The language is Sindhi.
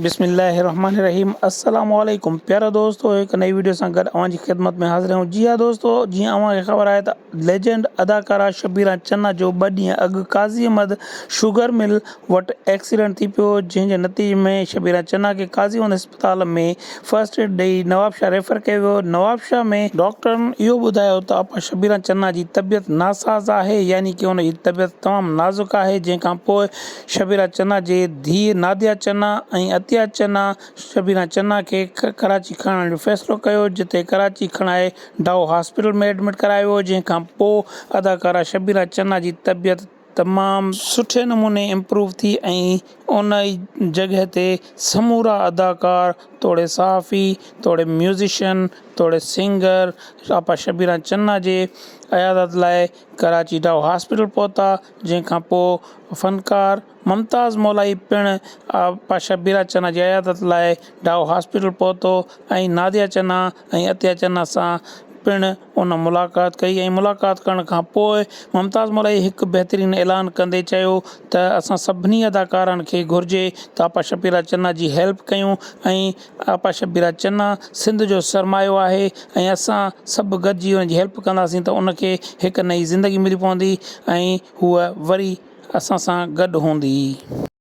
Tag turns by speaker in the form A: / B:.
A: بسم الله الرحمن الرحيم السلام عليڪم پيارا دوستو هڪ نئي ويڊيو سان گڏ اوهان جي خدمت ۾ حاضر آهيون جي ها دوستو جيئن اوهان کي خبر آهي ته ليجنڊ اداڪارا شبيرا چنا جو ٻه ڏينهن اڳ قاضي احمد شوگر مل وٽ ايڪسيڊنٽ ٿي پيو جنهن جي نتيجي ۾ شبيرا چنا کي قاضي احمد اسپتال ۾ فرسٽ ايڊ ڏئي نوابشاهه ريفر ڪيو ويو نوابشاهه ۾ ڊاڪٽرن اهو ٻڌايو ته آپا شبيرا چنا جي طبيعت ناساز آهي يعني ڪي ان جي طبيعت تمام نازڪ آهي جنهن کان پوء شبيرا چنا جي ڌيء ناديه چنا ۽ عطيه چنا شبيرا چنا کي ڪراچي کڻڻ جو فيصلو ڪيو جتي ڪراچي کڻائي ڊائو هاسپيٽل ۾ ايڊمٽ ڪرايو ويو جنهن کان پوء اداڪارا شبيرا چنا جي طبيعت تمام سٺي نموني امپروو ٿي ۽ ان ئي جڳهه تي سمورا اداڪار توڙي صحافي توڙي ميوزيشن توڙي سنگر آپا شبيرا چنا جي عيادت لاء ڪراچي ڊائو هاسپيٽل پهتا جنهن کان پوء فنڪار ممتاز مولائي پڻ آپا شبيرا چنا جي عيادت لاء ڊائو هاسپيٽل پهتو ۽ ناديه چنا ۽ عطيه چنا سان پڻ ان ملاقات ڪئي ۽ ملاقات ڪرڻ کان پوء ممتاز مولائي هڪ بهترين اعلان ڪندي چيو ته اسان سڀني اداڪارن کي گهرجي ته آپا شبيرا چنا جي هيلپ ڪيون ۽ آپا شبيرا چنا سنڌ جو سرمايو آهي ۽ اسان سڀ گڏجي ان جي هيلپ ڪنداسين ته ان کي هڪ نئين زندگي ملي پوندي ۽ هوء وري اسان سان گڏ هوندي.